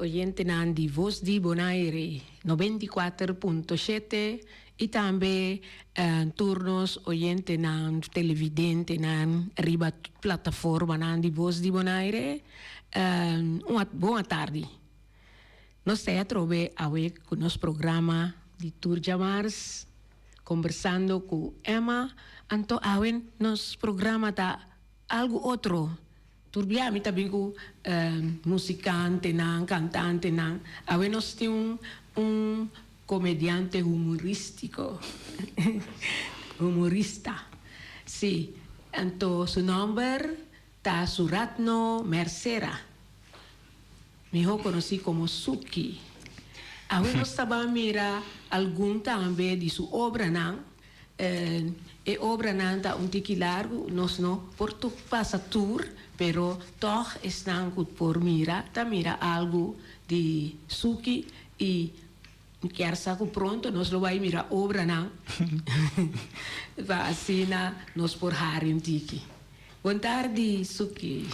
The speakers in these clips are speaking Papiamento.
oyentenan di Voz di Bonaire 94.7 i tambe tur nos oyentenan, televidentenan riba plataformanan di Voz di Bonaire un bon atardi. Nos ta atrobe awe ku nos programa di tur djamars Kombersando ku Emma. Anto awe nos programa ta algu otro. Tur bia mi ta bin ku musikantenan, kantantenan. Awe nos tin un un komediante humoristiko, humorista. Si, anto su nòmber ta Suratno Mercera. Mihó konosí komo Suki. Awe nos ta ban mira algun tambe di su obranan. E obranan ta un tiki largu, nos no por pasa tur, pero tòg esnan ku por mira ta mira algu di Suki i mi kier sa ku pronto nos lo bai mira obranan pa asina nos por hari un tiki. Bon tardi, Suki.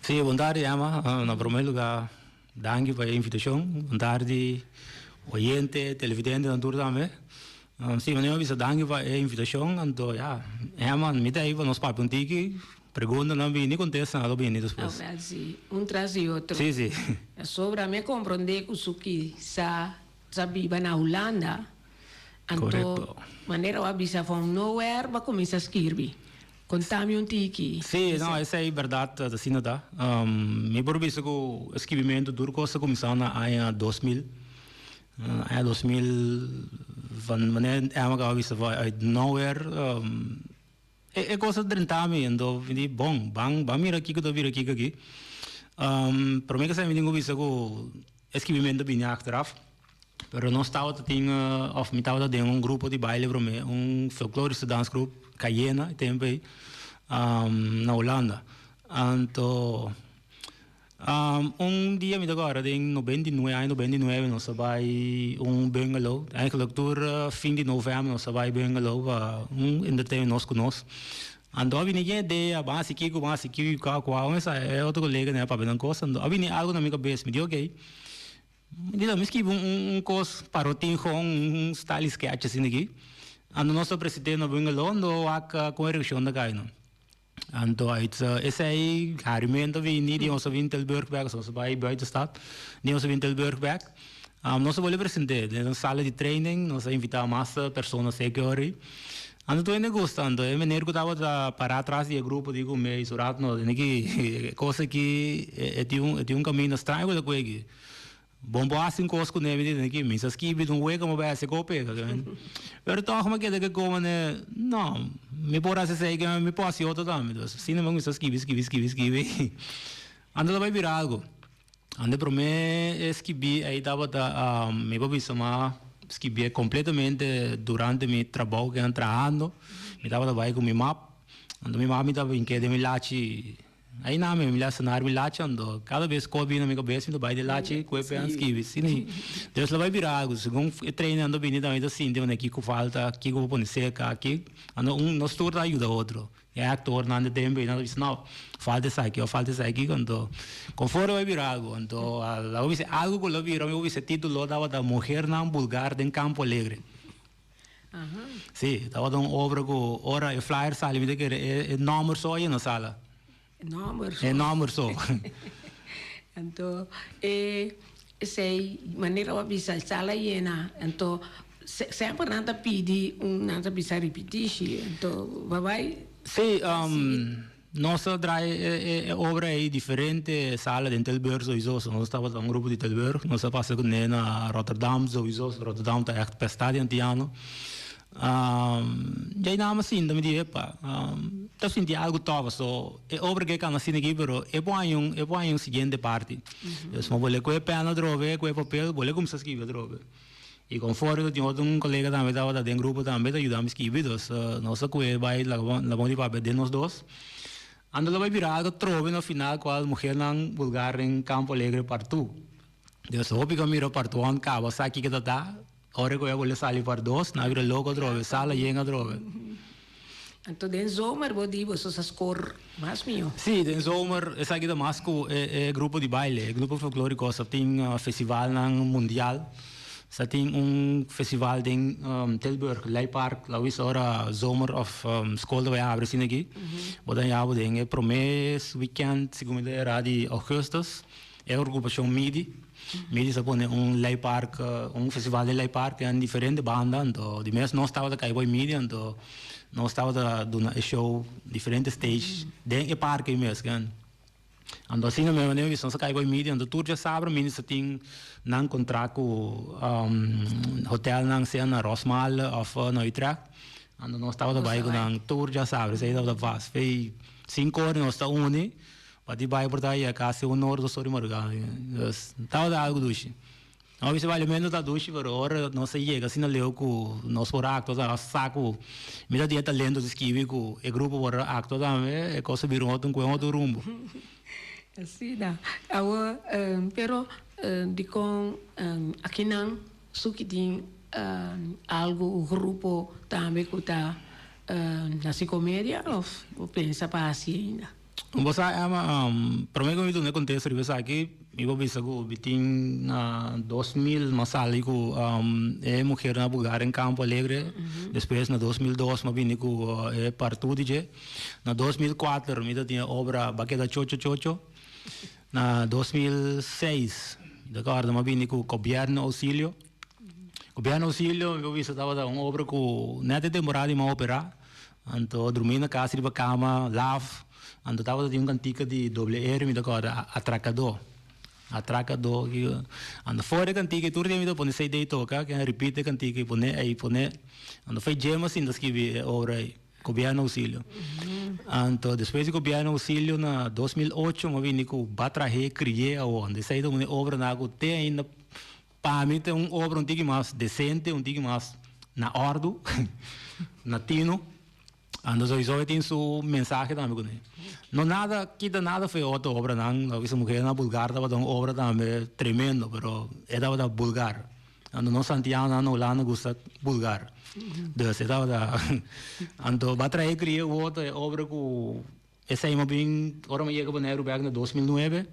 Sí, bon tardi, Emma. Na promé lugá, danki pa e invitashon. Bon tardi, oyente, televidentenan tur tambe. Sí, manera mi a bisa danki pa e invitashon. Anto, ya, Emma, mi ta ei pa nos papia un tiki. Preguntanan bini, kontestanan lo bini despues. Awel, sí. Un tras di otro. Sí, sí. Pasobra mi a komprondé ku Suki sa sa biba na Hulanda. Anto, Korekto. manera bo a bisa from nowhere bo a kuminsá skirbi. Contami un tiki. Sí, no, esei berdad ta asina ta. Mi por bisa cu e skibimento tur cos a cuminsa na aña 2000. Aña 2000, van wanneer Emma caba bisa van uit nowhere, e cos a drenta mi, anto mi di bon, ban ban mira kico ta bira kico aki. Prome cu esei mi tin cu bisa cu e skibimento bini achteraf. Pero nos tabata tin, of mi tabata den un grupo di baile prome, un folklorische dansgroep, Cayena, e tempo ei, na Hulanda. Anto, un dia mi ta kòrda den 99, aña 99 nos a bai un bungalow, eigenlijk tur fin di novèmber nos a bai bungalow pa un entertainment nos ku nos. Anto a bini ken idea, ban hasi kiko, ban hasi kiko, kua kua, e otro kolega a papia nan kos, anto a bini algu na mi kabes, mi di okey. Mi di, mi skibi un kos parotin gewoon un style sketch asina aki. Anto nos ta present'é na bungalow anto wak kon e reakshon ta kai no. Anto uit esei harimento a bini di nos a bini Tilburg bek, nos a bai buiten stad, di nos a bini Tilburg bek. Nos a bolbe present'é den un sala di training, nos a invitá mas persona seki ora ei. Anto tur hende gusta, anto e meneer ku tabata pará tras di e grupo di ku mi su rat no tene ki e kos aki e tin un e tin un kaminda straño ku ta kue aki. Bon bo hasi un kos kuné mi di tene ki mi sa skibi un wega mi bai hasi ko pega. Pero tòg mi a keda ke koma ne no mi por hasi esei ke mi por hasi otro tambe. Entonces asina mi a kuminsá skibi skibi skibi skibi anto ta bai bira algu. Ande promé e skibí ei tabata mi por bisa ma skibié kompletamente durante mi trabou ku nan trahando. Mi tabata bai ku mi map, anto mi map mi tabata bin keda den mi lachi ei nan mi lesenar mi lachi anto kada bes ku a bini na mi kabes mi ta bai den lachi ku e pen skibi asina. Des lo bai bira algu segun e trainer nan ta bini tambe ta sinti manera kiko falta, kiko bo pone serka aki anto un nos tur ta yuda otro. E actornan di tempo ei nan ta bisa no, falta esaki of falta esaki, anto conforme bai bira algo, anto laga bisa algo cu lo bira, mi por bisa titulo tabata Muhernan Bulgar den Campo Alegre. Si, tabata un obra cu ora e flyer sali mi ta kere e nomber so a yena sala. E nomber so. E nomber so. Anto e esei manera bo a bisa sala yena anto semper nan ta pidi un nan ta bisa ripitishi anto bo a bai. Si, nos a draai e obra ei diferente sala den Tilburg souiso, so nos tabata un grupo di Tilburg, nos a pasa kuné na Rotterdam souiso, Rotterdam ta ègt pèstá di antiano. Djei nan a sinta mi di epa ta sinti algu tof so e obra ke kanda asina aki pero e por haña un e por haña un siguiente parti dus mi a bole ku e pèn atrobe ku e papel bole kumsa skibi atrobe i konforme ku tin otro un kolega tambe tabata den grupo tambe ta yuda mi skibi dus nos a kue bai laga di papia den nos dos anto lo bai bira algu atrobe na final kual muhernan bulgar den Campo Alegre partu dus hopi ku a mira partu one kaba sa kiko ta ta. Ora ku e a bolbe sali par dos, nan a bira loko atrobe, sala yen atrobe. Anto den zomer bo di boso sa score mas mihó. Sí, den zomer esaki ta mas ku e e grupo di baile, e grupo folklóriko sa tin festivalnan mundial, sa tin un festival den Tilburg, Leijpark, la wis ora zomer òf skol ta bai habri asina aki, bo ta haña bo den e promé weekend segun mi ta era di augustus. E orkupashon midi. Midi sa pone un Leipark, un festival den Leipark en diferente banda, anto di mes nos tabata kai bo e midi, anto nos tabata duna e show diferente stage den e parke mes ken. Anto asina mes manera nos a kai bo e midi, anto tur djasabra midi sa tin nan kontrakt ku hotelnan sea na Rosmalen of na Utrecht, anto nos tabata bai ku nan tur djasabra, esei tabata pas. Fei sinku ora nos ta uni. Pa di bai por ta ya casi un or dos or di madrugada. Dus tabata algo dushi. No bisa bailamento ta dushi pero ora nos a yega asina leu cu nos por actua ta sa cu mi ta tin e talento di skibi cu e grupo por actua tambe e cos a bira un otro un otro rumbo. Asina. Awor pero dicon akinan Suki tin algo un grupo tambe cu ta haci comedia of bo pensa pa haci ainda? Bo sa Emma, prome ku mi duna e kontesto riba esaki, mi por bisa ku mi tin na 2000 mi a sali ku e muher na Bulgar en Campo Alegre, despues na 2002 mi a bini ku e partu di dje, na 2004 mi ta tin e obra Ba Keda Chocho Chocho, na 2006 mi ta kòrda mi a bini ku Gobierno Auxilio, Gobierno Auxilio mi por bisa tabata un obra ku nèt e temporada di mi a operá. Anto drumí na kas riba kama, laf. Anto tabata tin un kantika di doble R mi ta kòrda, Atrakadó. Atrakadó. Anto for e kantika ei tur dia mi ta pone CD toka, ken repeat e kantika ei pone ei pone. Anto for e dje mi a sinta skibi e obra ei, Gobièrnu Ousilio. Anto despues di Gobièrnu Ousilio na 2008 mi a bini ku Ba Trahé Krié Awor. Anto esei ta un obranan ku te ainda Pa mi ta un obra un tiki mas decente, un tiki mas na ordu, na tino. Anto sowiso e tin su mensahe tambe kuné. No nada kita nada for e otro obranan, lo bisa muher na Bulgar tabata un obra tambe tremendo, pero e tabata Bulgar. Anto nos Santianonan na Hulanda gusta Bulgar. Dus e tabata anto ba trae kria u otro e obra ku Esei mi a bin ora mi yega Boneiru bek na 2009.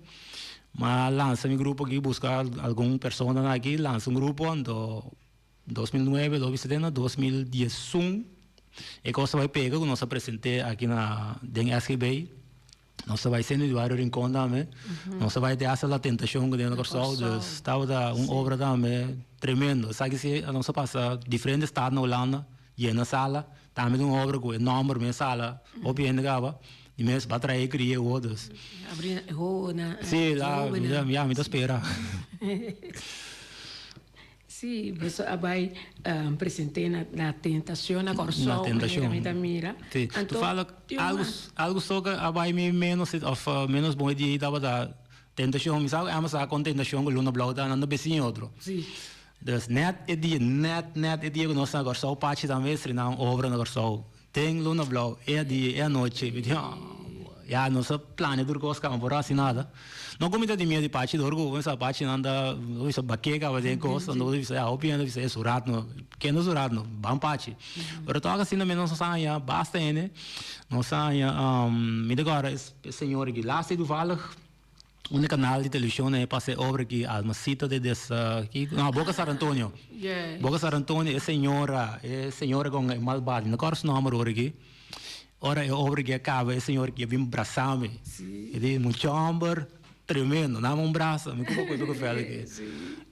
Mi a lansa mi grupo aki, buska algun personanan aki, lansa un grupo, anto 2009, lo bisa te na 2011 e kos a bai pega ku nos a present'é aki na den SGB. Nos a bai Seno di Bario Rincon tambe. Nos a bai te hasta La Tentashon ku den na Kòrsou, dus tabata un obra tambe tremendo. Esaki si nos a pasa diferente stad na Hulanda. Yena sala, tambe ta un obra ku e nòmber mes sala, hopi hende kaba, di mes ba trae e kria e dus. Abri na ho na Sí, la, ya, mi ta spera. Sí, boso a bai present'é na La Tentacion na Kòrsou, Na Tentacion. manera mi ta mira. Sí, Anto, toevallig, tin un algu, mas. algu so ku a bai mi ménos òf ménos bon e dia ei tabata Tentacion. Mi sa ku Emma sa kon Tentacion ku Luna Blou ta, nan ta bisiña otro. Sí. Dus net e dia, net, net e dia ku nos na Kòrsou, Pachi tambe estrená un obra na Kòrsou, den Luna Blou, e dia, e anochi, mi di, oh, ya, nos a plania tur kos kaba, por hasi nada. No ku mi ta tin miedu di Pachi dor ku bo sa Pachi nan ta, bo bisa baké kaba den kos, anto bo ta bisa, ya, hopi hende ta bisa, e Suratno, ken ta Suratno? Ban Pachi. Pero tòg asina mes nos a haña basta hende, nos a haña, mi ta kòrda e señor aki, laatste toevallig, Un e canal di television e pasa e obra aki Almacita de des ki no Boca San Antonio. Boca San Antonio e señora e señora con e malbado mi no acorda su nomber ora aki ora e obra aki a caba e señora aki a bin brasa mi e di mucha homber tremendo dame un brasa mi cuba cu fel aki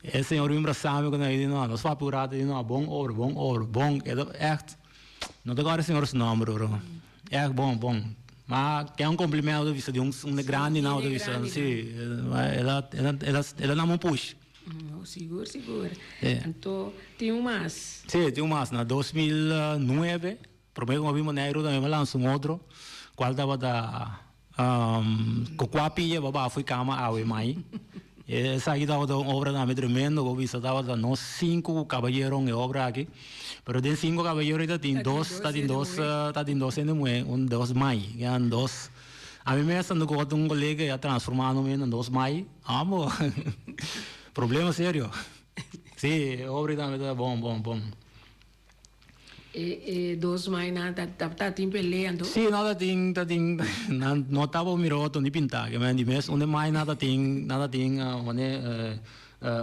e señora bin brasa mi e di no nos papia un rato e di no bon obra bon obra bon e ta echt no ta acorda e señora su nomber ora. Erg bon, bon. Ma ke un complimento ta bisa di un un grandi nan ta bisa, si. El a el a el a dam un push. No, sigur, sigur. Anto tin un mas. Si, tin un mas. Na 2009, prome ku mi a bin Boneiru tambe mi a lansa un otro, kual tabata Ku kua pia bo a baha fo'i kama awe mai. Esaki tabata un obra tambe tremendo, bo bisa tabata nos sinku kabayeron e obra aki. Pero den sinku kabayero ei ta tin dos, ta tin dos, ta tin dos hende muhé, un dos mai. Kian dos, ami mes ando ku otro un kolega i a transforma nos mes na dos mai. Amo, problema serio. Si, e obra ei tambe ta bon, bon, bon. E e dos mainan ta tabata tin pelea anto? Sí, nan ta tin, ta tin, nan no tabata mira otro ni pinta. Ke men di mes un de mai nan ta tin, nan ta tin wanneer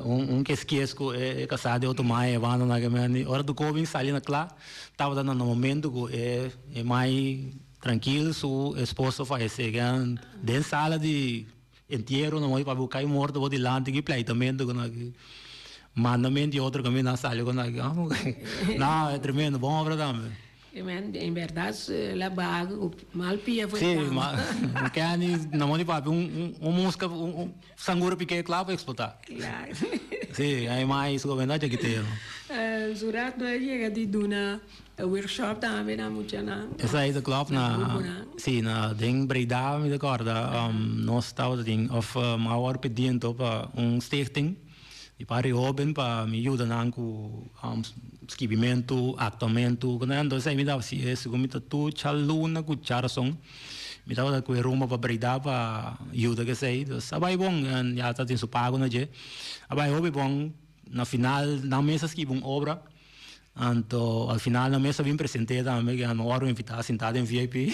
un un keskies ku e kasá di otro mai e banda nan ke men di ora tur kos bin sali na kla tabata na momento ku e e mai trankil su esposo fayesé. Ke den sala di Entiero no moy papia ku kai morto bo dilanti ki pleitamento ku nan aki mandamento y otro kaminda nan sali ku nan aki no e tremendo bon obra tambe. En berdad la baga ku mal pia for Si ma Kenny no moy papia un muska un sangura pike kla pa eksplota si ai mai su gobernador chakitero. Surat no a yega di duna Workshop tambe na muchanan. Esei ta klopt na si na den Breda mi ta korda nos tabata tin of mi a wòrdu pidi anto pa un stichting di par di hoben pa mi yuda nan ku skibimentu, aktuamentu ku nan. Entonces esei mi tabata hasi segun mi ta tur djaluna ku djarason mi tabata ku e rumbo pa Breda pa yuda ku esei. Dus a bai bon ya ta tin su pago na dje a bai hopi bon na final nan mes a skibi un obra. Anto al final nan mes a bin present'é tambe ke nan wòrdu invitá sintá den VIP.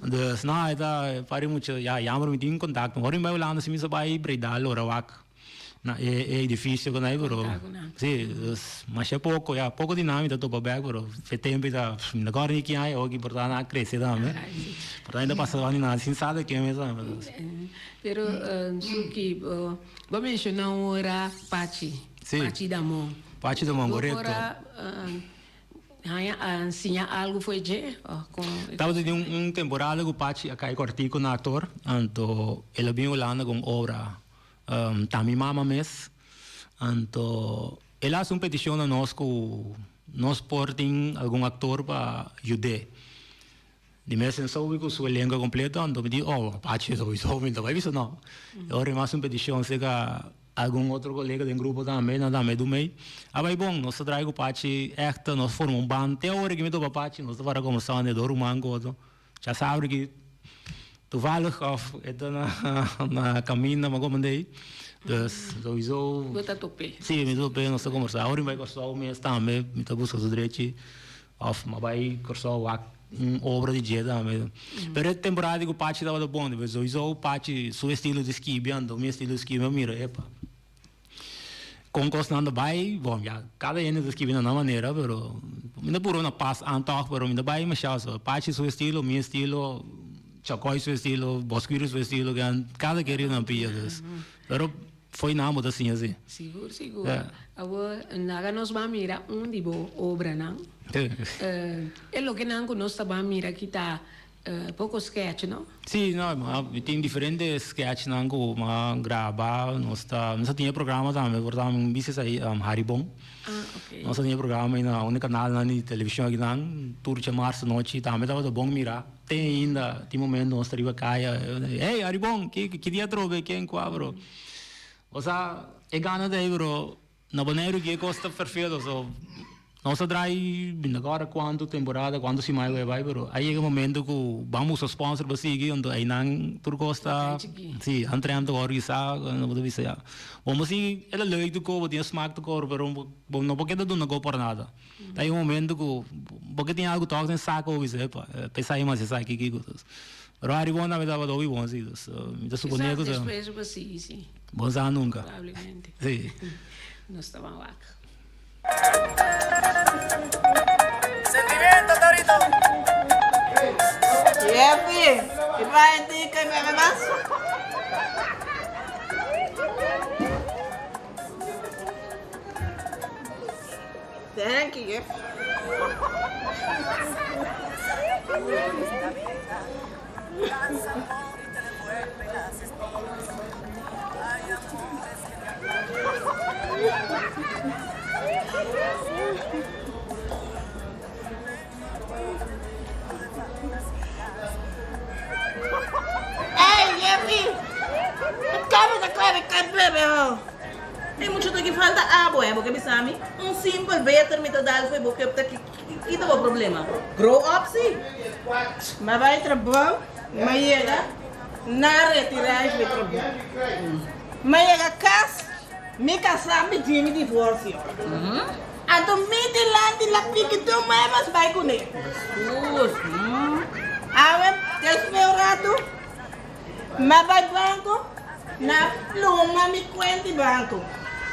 Dus no e ta pari mucho ya jammer mi tin kontakto. Ora mi bai Hulanda si mi sa bai Breda lora wak na e e edifisio ku nan pero si dus masha poko ya poko di nan mi ta topa bèk pero fe tempu ta mi no kòrda ni kin ai oki por ta nan a krese tambe. Por ta nan ta pasa nan sin sa de ken mes tambe. Pero Suki bo menshoná un ora Pachi. Pachi Damon. Pachi Damon, korekto. Bo por a haña a siña algu fo'i dje òf kon? Tabata tin un temporada ku Pachi a kai kòrtiku na aktor, anto el a bin Hulanda ku un obra Ta mi mama mes. Anto el a hasi un petishon na nos ku nos por tin algun aktor pa yud'é. Di mes en sobi ku su elenko kompleto, anto mi di, oh, Pachi souiso mi ta bai bisa no. E ora mi hasi un petishon serka algun otro kolega den grupo tambe, nan tambe dun mei. A bai bon, nos ta traha ku Pachi ègt, nos forma un band. Te ora ku mi topa Pachi, nos ta para kombersá unda e dos ruman ku otro. Ya sabi ki toevallig òf e ta na kaminda mi a komand'ei. Dus souiso. Bo ta top'é. Si, mi ta top'é, nos ta kombersá. Ora mi bai Kòrsou mes tambe mi ta buska su drechi. Of m'a bai Kòrsou wak un obra di dje tambe. Pero e temporada di ku Pachi tabata bon, pasobra souiso Pachi su estilo di skibi anto mi estilo di skibi a mira epa. Kon kosnan ta bai, bon ya kada hende ta skibi na nan manera pero mi ta puru na pas aan tòg pero mi ta bai mashá so. Pachi su estilo, mi estilo, Chakoy su estilo, Boskwiri su estilo, kada keri nan pia dus. Pero. Fo'i nan bo ta siña si. Sigur, sigur. Awor, laga nos ban mira un di bo obranan. E lokenan ku nos ta ban mira aki ta poko sketch, no? Si, no, mi tin diferente sketchnan ku mi a graba. Nos ta, nos a tin e programa tambe, por ta mi bisa esei Haribon. Ah, ok. Nos a tin e programa ei na un di kanalnan di televishon akinan, tur djamarsa nochi tambe tabata bon mira. Te ainda tin momento nos ta riba kaya, hey Haribon, ki ki dia atrobe, ken kua bro. Osea e gana ta ei bro, na Boneiru ki e kos ta ferfeel so nos a drai mi no kòrda kuantu temporada, kuantu siman e bai pero a yega momento ku ban buska sponsor pa sigui anto einan tur kos ta si antrèm ta organisá bo ta bisa ya bon bo sigui e ta leuk tur kos bo tin e smak tur kos pero bo no por keda duna kos por nada. Ta un momento ku bo ke tin algu tòg den sako bo bisa epa p'esaki mas esaki kiko. Pero Haribon tambe tabata hopi bon si. Dus mi ta supone ku ta. Kisas despues bo sigui si. Bo sa nunka. Probablemente. Si. Nos ta ban wak. Sentimiento, Torito. Jeffy, e vai indica e bebe mas? Thank you, Jeffy. Ey, Jeffy! Het kan met de kan bebe, ho. Hey, mucho ta ki falta abo, eh, bo ke bisa mi? Un simpel beter mi ta dal fo'i bo kep ta ki ki ta bo problema? Grow up si. Ma bai trabou, ma yega na retira fo'i trabou. Ma yega kas, mi kasá pidi mi divorsio. Anto mi dilanti la piki tur muebels bai kuné. Sus, Awe despues un ratu m'a bai banko, n'a pluma mi kuent di banko.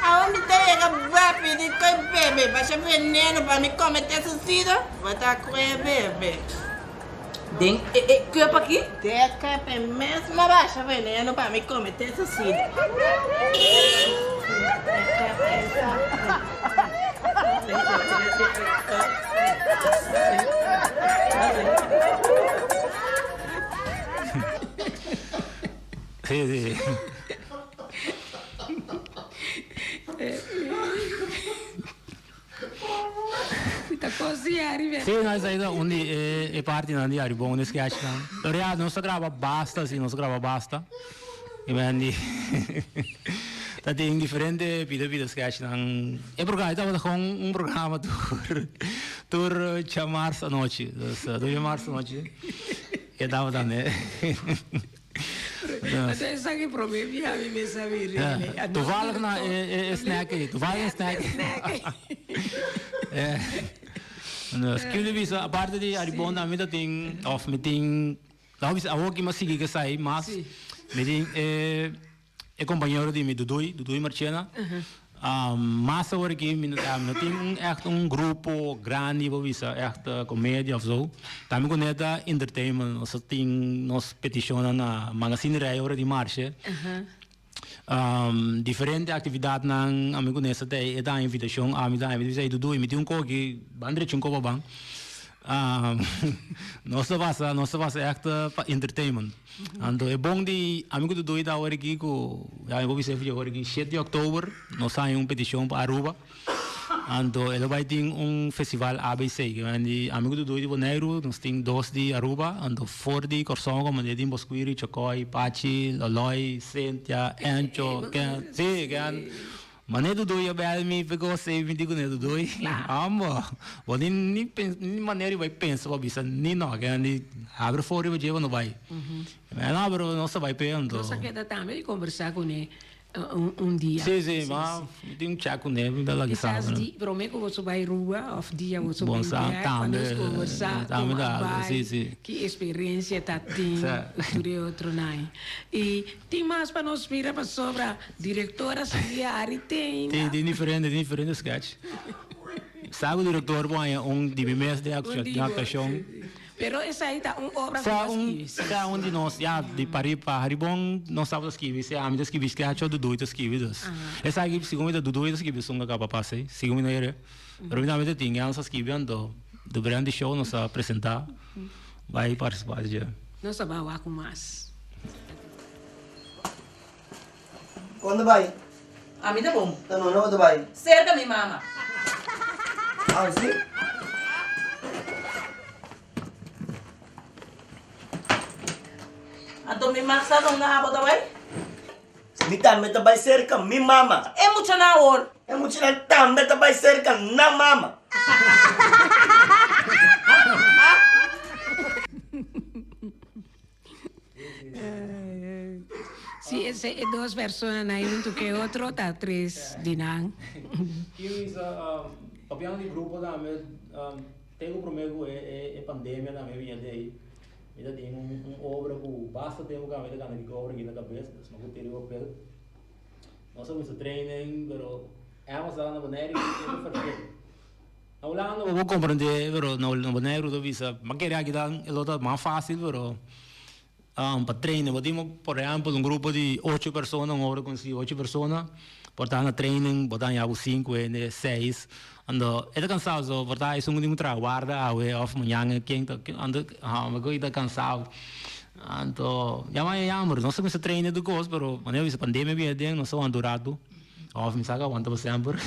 Awe mi ta yega ba pidi koe bebe basha veneno pa mi kometé suicidio, bo ta koe bebe. Den e e cup aki? Den e cup e mes m'a basha veneno pa mi kometé suicidio. Sí, sí. Ta kos di Ari be. Sí, no, esei ta un di e e partinan di Ari Bon, di sketchnan. Pero ya, nos ta graba basta, sí, nos ta graba basta. I men di ta tin diferente pida pida sketchnan. E programa tabata gewoon un programa tur tur djamars anochi. Dus tur djamars anochi e tabata ne. Esaki prome bia mi mes a biri. Toevallig na e snack ei. Toevallig e snack. Dus kiu di bisa aparte di Aribon mi ta tin of mi tin laga bisa awor ki mi a sigui ke esai mas mi tin e E kompañero di mi Duduy, Duduy Marchena, mas awor aki mi no tin un ègt un grupo grandi pa bisa ègt komedia òf so. Tambe ku neta entertainment, nos a tin nos petishonnan na Magazine Rei ora di marshe. Diferente aktividatnan ami ku Nesta ta e ta invitashon, ami ta mi ta bisa ey Duduy mi tin un koki ban drecha un kopa ban. Nos ta pasa nos ta pasa ègt pa entertainment. Anto e bon di ami ku Duduy ta awor aki ku ya mi por bisa e awor aki shete di òktober nos haña un petishon pa Aruba anto e lo bai tin un festival ABC ke men di ami ku Duduy di Boneiru nos tin dos di Aruba anto for di Kòrsou komo di tin Boskwiri, Chokòi, Pachi, Lòlòi, Sentia, Encho, ken si ken. Mane Duduy a bel mi p'e kos ei mi di ku ne Duduy amo bo ni ni pens ni manera di bai pensa pa bisa ni no ke di habri for riba dje bo no bai mi no pero nos ta bai p'e anto. Nos a keda tambe di kombersá kuné un dia. Si si ma mi tin un chat kuné mi ta laga sa. Kisas di promé ku boso bai Aruba òf dia boso bin bèk pa nos kombersá komo a bai ki eksperensia ta tin ku tur e otronan. I tin mas pa nos mira pasobra. Directora Silvia Ari tin. Tin, tin diferente, tin diferente sketch. Sa ku director por haña un di mi mes den actuacion. Pero esai ta un obra ku bo a skibi. Sea un di nos, ya, di pari pa Haribon nos tabata skibi, sea ami ta skibi sketch o Duduy ta skibi dus. Esaki segun mi ta Duduy ta skibi esun ku a kaba pasa ei, segun mi no ere. Pero mi tambe ta tin, ya nos a skibi anto durante show nos a presenta bai participa dje. Nos a bai wak mas. Kon ta bai? Ami ta bon. Ta no no ta bai? Serka mi mama. Ah, si? Anto mi mag sa donde abo ta bai? Mi tambe ta bai serka mi mama. E muchanan awor? E muchanan tambe ta bai serka nan mama. Si ese e dos personanan ei huntu ku e otro ta tres di nan. Kiwi sa papiando di grupo tambe te ku prome ku e pandemia tambe biña di ei mi ta tin un obra ku basta tempu ku ami ta gana kiko obra aki na kabes dus mi a ku tira e papel nos a kuminsa training pero Amazon na Bonaire e ta ferfel. Na Hulanda bo por comprende pero na Boneiru ta bisa bo kere aki ta e lo ta mas facil pero pa training bo tin por ehempel un grupo di ocho persona un obra con si ocho persona por ta na training bo ta haña bo cinco hende seis anto e ta cansado so por ta esun ku tin ku traha guarda awe of mañana ken ta anto bo ta cansado anto ya mas e jammer nos ta cuminsa train e tur cos pero manera bo bisa pandemia bini aden nos ta wanta un rato. Of mi sa ku aguanta pa semper.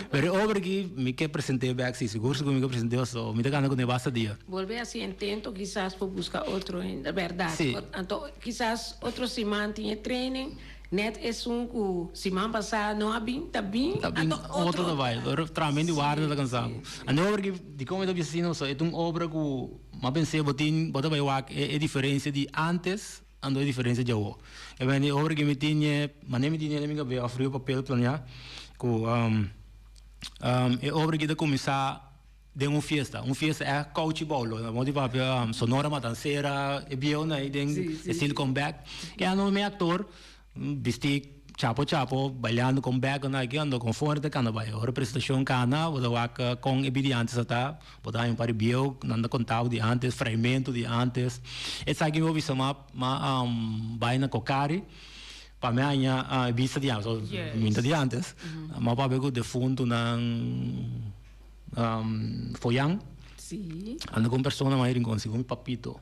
Pero e obra aki mi ke present'é bek si, sigur sigur mi ke present'é pasobra mi ta gana kuné basta dia. Bolbe hasi intento kisas por buska otro hende, bèrdat. Sí. Anto kisas otro siman tin e training, nèt esun ku siman pasá no a bin, ta bin, Ta bin, anto otro otro. ta bai. Pero tramen di warda ta kansa bo. Anto e obra aki, dikon mi ta bisa asina pasobra e ta un obra ku mi a pens'é bo tin, bo ta bai wak e diferensia di antes. Anto e diferencia dje awo. E bende e obra ke mi tin e, mane mi tin e mi gabe of riba papel planea ku. Um, e obra aki ta kuminsá den un fiesta, un fiesta e kouchi boulo, na modo di papia um, Sonora Matancera, e bieunan ei den Sí, sí, e Silicon Back. E ano mi actor bisti chapo chapo, bailando con bek nan aki, ando con fuerte ta cana bai. Ora presentacion cana, bo ta wak con e bidi antes a ta, bo ta haña un par di bieu, nan ta conta bo di antes, fragmento di antes. Esaki mi bo bisa ma ma um, bai na Cocari. Pa mi haña e bista di antes, mi ta di antes, ma papia ku defuntunan Foyan, anda ku un persona mas Rincon, segun mi papito,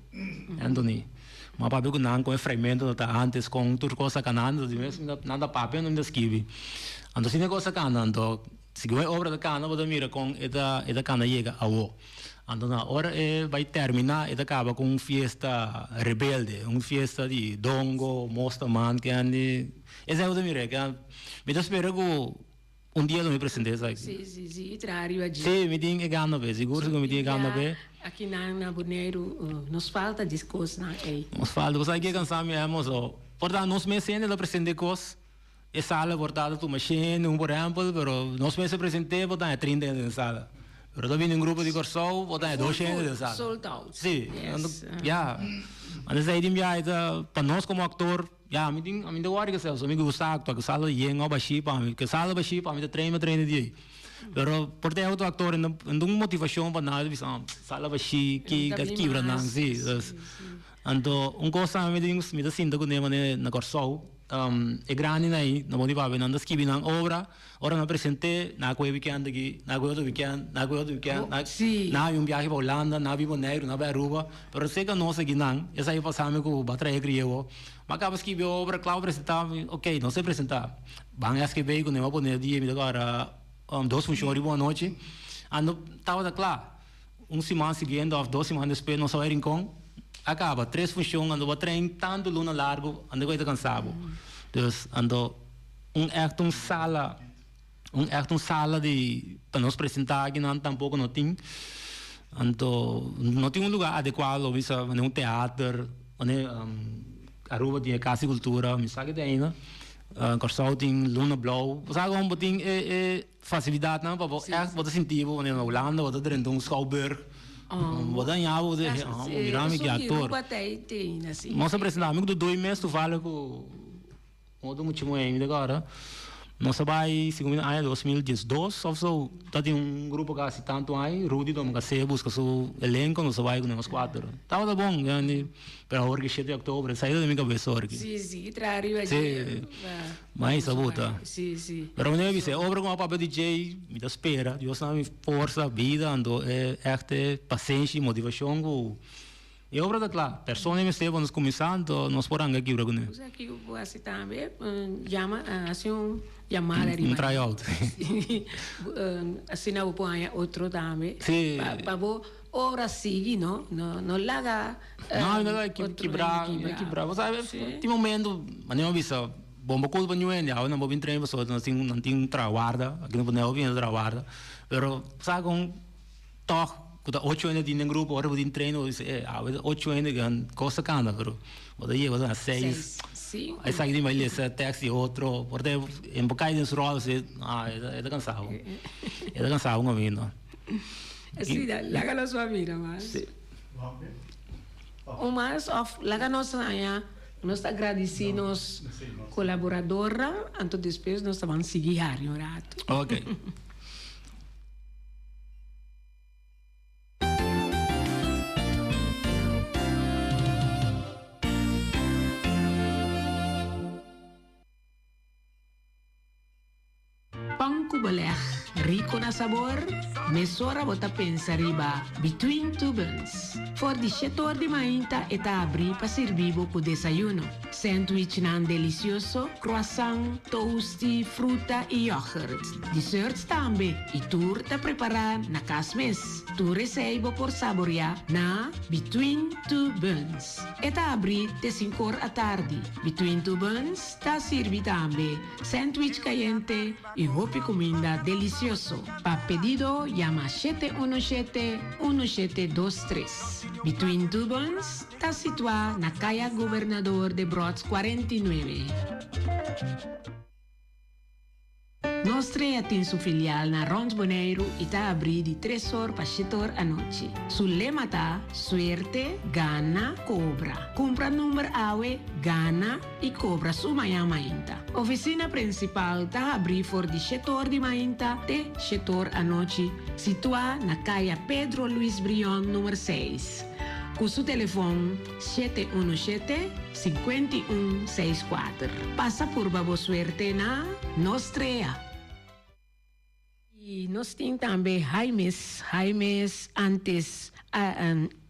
Anthony, ma papia ku nan kon e fragmento ta ta antes, kon tur kos a kana antes, di mes nan ta papia nan ta skibi. Anto asina e kos a kana, anto segun e obra ta kana bo ta mira kon e ta e ta kana yega awo. Anto na ora e bai terminá e ta kaba ku un fiesta rebelde, un fiesta di dongo, mosta man, kendi. Esei bo ta mira, ke mi ta spera ku un dia lo mi present'é esaki. Sí, sí, sí, i traha riba dje. Sí, mi tin e gana p'e, sigur sigur mi tin e gana p'e. Aki nan na Boneiru nos falta di kosnan ei. Nos falta, bo sa ke kansa mi hemos o por ta nos mes hende ta present'é kos. E sala por ta ta tuma shende un por ehempel, pero nos mester presente por ta haña trinta hende den sala. Pero ta bini un grupo di Kòrsou por ta haña dos hende den sala. Sold out. Sí, ya. Antes ei tin biaha ta pa nos komo aktor, ya ami tin ami ta wòri kesel, so mi gusta aktua, ke sala yen òf bashí pa mi, ke sala bashí pa mi ta train mi train di ei. Pero por ta e otro aktor no tin motivashon pa nada, ta bisa sala bashí ki ta kibra nan, sí. Anto un kos tambe mi ta sinta kuné manera na Kòrsou, e grandinan ei na bon di papia nan ta skibi nan obra, ora nan present'é nan a kohe wikènt aki, nan a kohe otro wikènt, nan a kohe otro wikènt, nan a haña un biahe pa Hulanda, nan a bin Boneiru, nan a bai Aruba, pero seka nos aki nan, esaki pasa mi ku bo a trae kriego, bo a kaba skibi e obra, kla bo presentá, ok, nos a presentá, ban SGB ku nan a pone dia mi ta kòrda dos funshon riba un anochi, anto tabata kla. Un siman siguiente of dos siman despues nos a bai Rincon a caba tres funcion anto bo a train tanto luna largo anto cu ta cansa bo. Dus anto un echt un sala un echt un sala di pa nos presenta akinan tampoco no tin anto no tin un lugar adecuado lo bisa manera un teater manera Aruba tin e Cas di Cultura mi sa ke ta aina Corsou tin Luna Blou bo sa con bo tin e e. Facilidadnan pa bo echt bo ta sinti bo wanneer na Hulanda bo ta drenta un schouwburg bo ta haña bo ta oh mira mi ki actor. Nos a presenta mi ku Dodoy mes toevallig ku otro mucha muhé mi ta kòrda nos a bai segun mi na aña 2012 of so ta tin un grupo ku a hasi tantu aña Rudy Domingasé a buska su elenco nos a bai ku nos kuater tabata bon. Pero awor ki shete di oktober esai ta den mi kabes awor ki. Sí, sí, traha riba dje. Sí, mais a buta. Sí, sí. Pero mi bisa, e obra ku a papia di djei, mi ta spera, Dios duna mi forsa, bida, anto e ègt e pasenshi i motivashon ku e obra ta kla. Persona mester pa nos kuminsá, anto nos por hanga kibra kuné. Cosa ki bo hasi tambe, yama, hasi un yamada riba. Un try out. Asina bo por haña otro tambe. Sí. Pa bo obra sigui, no? No laga. No, no laga kibra, kibra. Bo sabe, tin momento, manera mi a bisa, bon bo culpa niun hende, awe nan bo bin train pasobra nan tin, nan tin traha warda, aki na Boneiru hopi hende ta traha warda, pero sa con tog cu ta ocho hende tin den grupo, ora bo tin train bo bisa, eh, awe ta ocho hende cu nan cos ta cana, pero bo ta yega na seis, esaki tin bai lesa tekst di otro, por ta e bo cay den su rol, ah, e ta cansa bo, e ta cansa bo un camino. Si, laga nos wak mira mas. Un mas of laga nos haña nos ta gradisí nos kolaboradornan anto despues nos ta ban sigui hari un ratu. Ok. Pan ku beleg rico na sabor? Mesora bo ta pensa riba Between Two Buns. For di shete or di mainta e ta abri pa sirbi bo ku desayuno, sandwichnan delicioso, croissant, toasty, fruta y yoghurt. Desserts tambe y tur ta prepara na cas mes. Tur esey bo por saborea na Between Two Buns. E ta abri te sinkor atardi. Between Two Buns ta sirbi tambe Sandwich cayente y hopi cuminda delicioso. Pa pedido yama shete uno shete, uno shete dos tres. Between Two Buns ta situa na Caya Gobernador Debrot 49. Nostrea tin su filial na rònt Boneiru i ta abrí di tres or pa shete or anochi. Su lema ta, Suerte, gana, kobra. Kumpra number awe, gana i kobra su mañan mainta. Ofisina prinsipal ta habrí for di shete or di mainta te shete or anochi, situá na Kaya Pedro Luis Brion number seis. Ku su telefon 717 51 64. Pasa purba bo suerte na Nostrea. I nos tin tambe Jaimes, Jaimes antes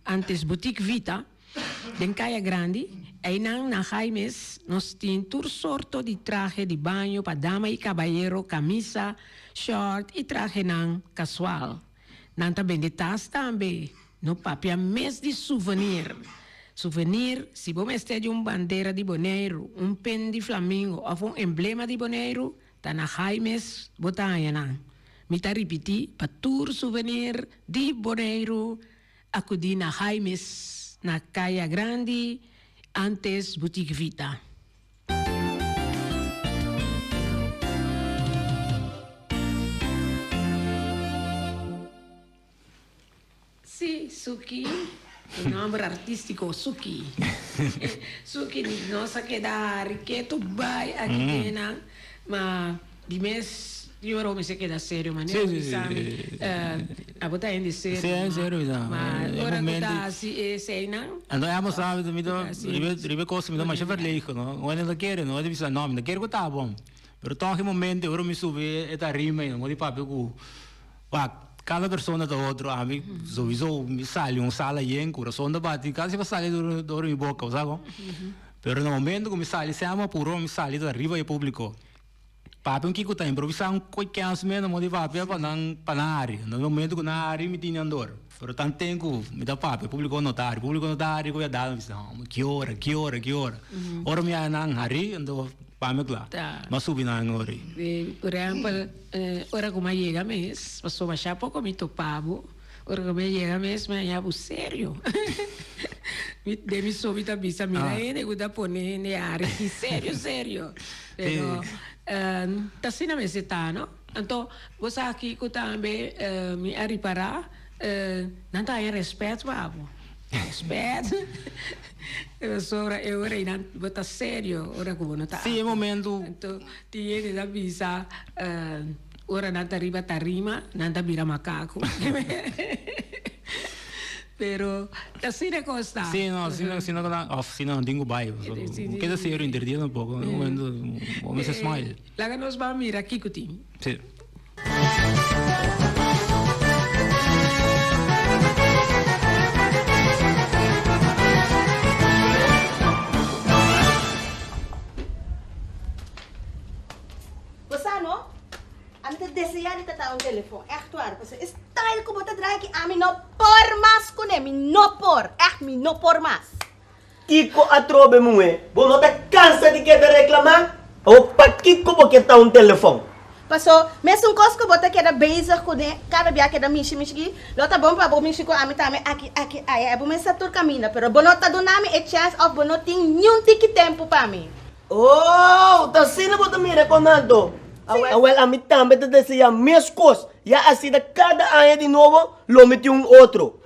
antes Boutique Vita den Kaya Grandi. Einan na Jaimes nos tin tur sorto di trahe di baño pa dama i kabayero, kamisa, short i trahenan kasual. Nan ta bende tas tambe. No papia mes di souvenir. Souvenir, si bo mester di un bandera di Boneiru, un pen di flamingo of un emblema di Boneiru, ta na Jaimes bo ta haña nan. Mi ta ripití, pa tur souvenir di Boneiru, akudí na Jaimes na Kaya Grandi, antes Boutique Vita. Sí, Suki, e nomber artístiko Suki. Suki, nos a keda hari ketu bai aki den nan, ma di mes yora mi se keda serio, manera bo bisa mi, abo ta hende serio, ma ora ku ta hasi eseinan. Anto amo sa mi ta riba e kos mi ta masha verlegen, no, un hende ta kere, no, hende bisa no mi ta kere ku ta bon, pero tòg e momento ora mi subi e tarima i mi papia ku. Wak, kada persona ta otro, ami souiso mi sali un sala yen, kurason ta bati, kasi pa sali dor mi boka, bo sa kon? Pero na momento ku mi sali sèma apuro mi sali ta riba e publiko. Papia un kiko ta improvisá un koi kèns meno mo di papia pa nan pa nan hari. Na momento ku nan hari mi tini andor. Pero tan ten ku mi ta papia publiko no ta hari, publiko no ta hari ku ya dal mi bisa no ki ora, ki ora, ki ora. Ora mi haña nan hari anto pa mi kla. Mi a subi nan ori. Por ehèmpel. Ora ku mi a yega mes, pasobra masha poko mi topa bo, ora ku mi a yega mes mi a haña bo serio. Mi den mi so mi ta bisa mira hende ku ta pone hende ari aki serio serio. Pero ta asina mester ta no. Anto bo sa kiko tambe mi a ripará, nan ta haña rèspèt pa bo. Rèspèt. Pasobra e ora ei nan bo ta serio ora ku bo no ta. Sí, e momento. Anto Tin hende ta bisa ora nan ta riba tarima nan ta bira makaku. Pero ta asina kos ta. Sí, no, asina asina ku nan òf asina nan tin ku bai. Bo keda serio inter dia tampoco. Un momento bo mester smile. Laga nos ban mira kiko tin. Sí. Bo sa no? Ami ta desea di ta ta un telefon, ègt waar, pasobra e style ku bo ta draai aki ami no por mas kuné, mi no por, ègt mi no por mas. Kiko atrobe muhé? Bo no ta kansa di keda reklamá? Awor pakiko bo ke ta un telefòn? Paso, mesun kos ku bo ta keda bezig kuné kada bia keda mishi mishi aki, lo ta bon pa bo mishi ku ami tambe aki aki aya. E bo mester tur kaminda, pero bo no ta duna mi e chèns òf bo no tin niun tiki tempu pa mi. Oh, ta asina bo ta mira kon anto? Awel, ami tambe ta deseá meskos, ya asina kada aña di nobo lo mi tin un otro.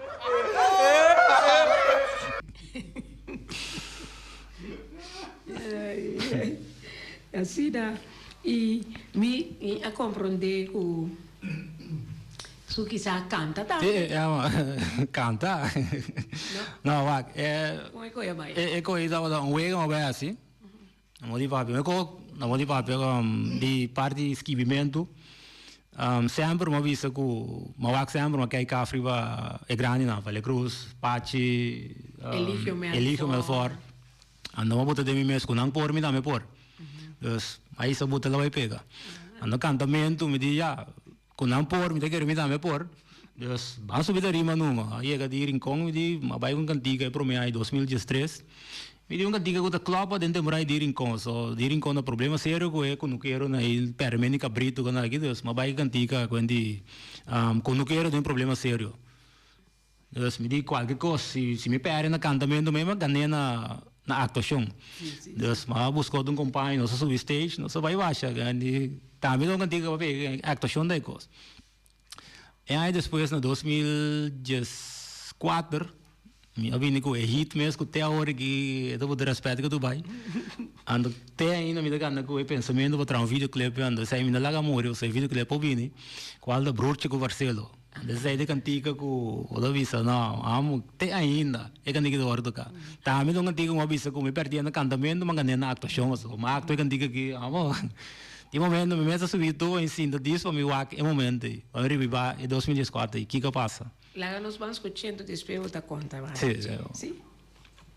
Asina, i mi a komprondé ku su kisa kanta tambe. Sí, kanta. No, wak, e. Kon e koe a bai? E koe tabata un wega un bai hasi. Na di papia, mi ko na di papia di parti skibimentu semper mi a bisa ku mi a wak semper mi a kai kaf riba e grandinan, Valle Cruz, Pachi, Eligio Melfor. Anto mi a bota den mi mes ku nan por mi tambe por. Dus a isa buta la bai pega. Anto kantamentu mi di ya ku nan por mi ta kere mi tambe por. Dus ban subi tarima numa. A yega di Rincon mi di mi a bai ku un kantika e prome aña dos mil diestres. Mi di un kantika ku ta klopa den temporada di Rincon. So di Rincon ta problema serio ku e kunukero na e pèrmènt di kabritu ku nan aki. Dus mi a bai ku kantika ku di kunukero den problema serio. Dus mi di kualke kos si mi pèrdè na kantamentu mi a gan'é na. na aktuashon. Dus mi a buska otro un kompaño, nos a subi stage, nos a bai basha, di tambe ta un kantika pa pega aktuashon ta e kos. E aña despues na 2014 mi a bini ku e hit mes ku te awor aki e ta pudi rèspèt ku Dubai. Anto te ainda mi ta kanta ku e pensamentu pa traha un videoclip anto esei mi no laga muri pasobra e videoclip por bini kual ta Broertje ku Barcelo. Anto esei ta e kantika ku bo ta bisa no amo te ainda e kantika ta wòrdu toká. Tambe ta un kantika ku mi a bisa ku mi pèrdí na kantamentu mi a gané na aktuashon pasobra mi a aktua e kantika aki amo. Di momento mi mes a subi tur en sinta dis pa mi wak e momento ei, pa mi reviva e 2014 ei, kiko a pasa. Laga nos ban scuchento despues bo ta conta mas. Sí, sí. Sí.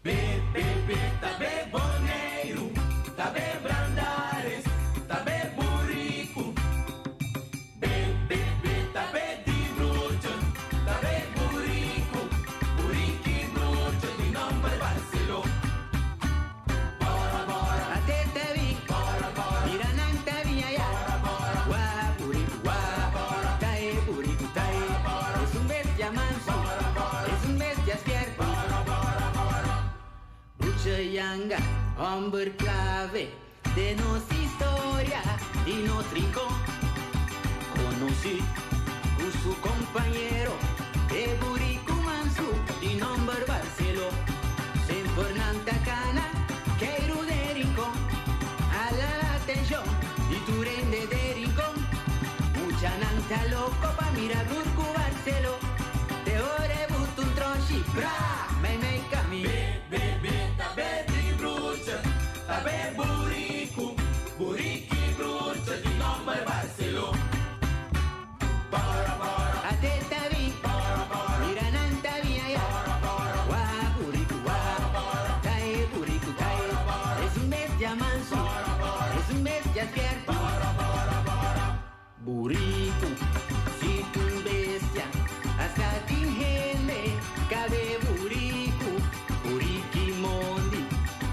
Be, be, be, ta be Boneiru, ta be Brandaris, ta be Buriku. Be, be, be, ta be di broertje, ta be Buriku, Buriki broertje di nomber Barceló. Yanga, homber clave de nos historia y nos rincón. Conocí con su compañero de Buriku Mansu, di nombre Barceló. Sempre Nantacana, Keiru de Rincón. A la atención y tu rende de Rincón. Mucha nanta loco pa mirar Burku Barceló. Te ore butun troshi, bra, me me cami. Be, be, ta be di broertje, ta be Buriku, Buriki broertje, di nomber Barceló. Bora, bora. Atenta vi, mira nanta vi allá. Wa, buriku, wa, tae, buriku, tae. Es un bestia manso, es un bestia despierto. Buriku, si tu bestia, hasta tingende, cabe buriku, buriki mondi,